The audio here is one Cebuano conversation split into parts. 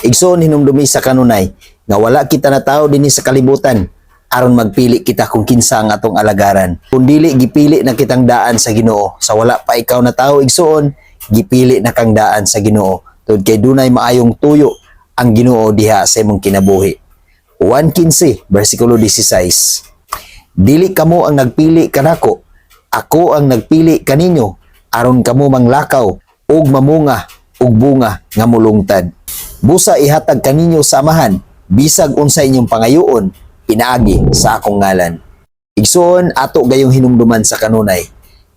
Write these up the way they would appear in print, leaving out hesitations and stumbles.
Igsoon, hinumdumi sa kanunay nga wala kita natawo dinhi sa kalibutan aron magpili kita kung kinsa ang atong alagaran. Kung dili, gipili na kitang daan sa Ginoo. Sa wala pa ikaw natawo, igsoon, gipili na kang daan sa Ginoo. Tungod kay dunay maayong tuyo ang Ginoo diha sa imong kinabuhi. 1:15, versikulo 16. Dili kamo ang nagpili kanako, ako ang nagpili kaninyo aron kamo manglakaw ug mamunga og bunga nga mulungtad. Busa ihatag kaninyo sa Amahan bisag unsa inyong pangayoon pinaagi sa akong ngalan. Igsoon, ato gayong hinumduman sa kanunay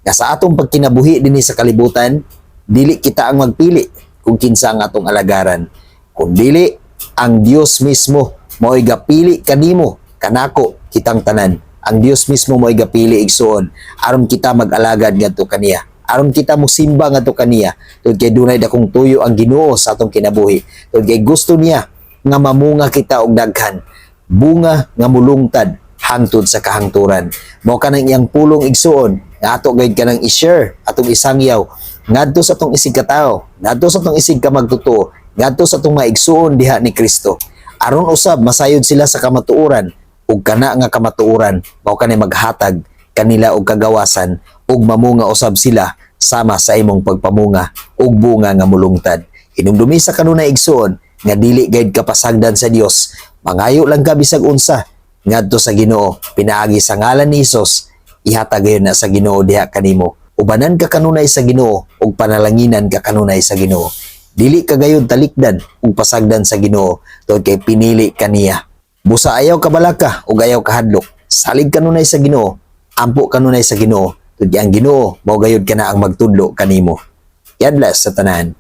nga sa atong pagkinabuhi dinhi sa kalibutan, dili kita ang magpili kung kinsa ang atong alagaran. Kung dili, ang Dios mismo mo'y gapili kanimo, kanako, kitang tanan. Ang Dios mismo mo'y gapili, igsoon, aron kita mag-alagad ngadto kaniya. Aron kita mosimba ngadto kaniya. Tungod kay dunay dakong tuyo ang Ginoo sa atong kinabuhi. Tungod kay gusto niya nga mamunga kita og daghan. Bunga nga mulungtad hangtod sa kahangturan. Mao kanang iyang pulong, igsuon, nga ato gayud kanang i-share, atong isangyaw ngadto sa atong isig katawo, ngadto sa atong isig ka magtotoo, ngadto sa atong maigsuon diha ni Kristo. Aron usab masayod sila sa kamatuoran ug kana nga kamatuoran mao kani maghatag kanila og kagawasan ug mamunga usab sila sama sa imong pagpamunga ug bunga nga mulungtad. Hinumdumi sa kanunay, igsuon, nga dili gayud ka pasagdan sa Dios. Mangayo lang ka bisag unsa ngadto sa Ginoo pinaagi sa ngalan ni Hesus, ihatag gayon na sa Ginoo diha kanimo. Ubanan ka kanunay sa Ginoo ug panalanginan ka kanunay sa Ginoo. Dili ka gayud talikdan ug pasagdan sa Ginoo tungod kay pinili ka niya. Busa ayaw ka balaka ug ayaw ka hadlok. Salig kanunay sa Ginoo, ampo kanunay sa Ginoo. Tungod kay ang Ginoo mao gayud kana ang magtudlo kanimo. God bless sa tanan.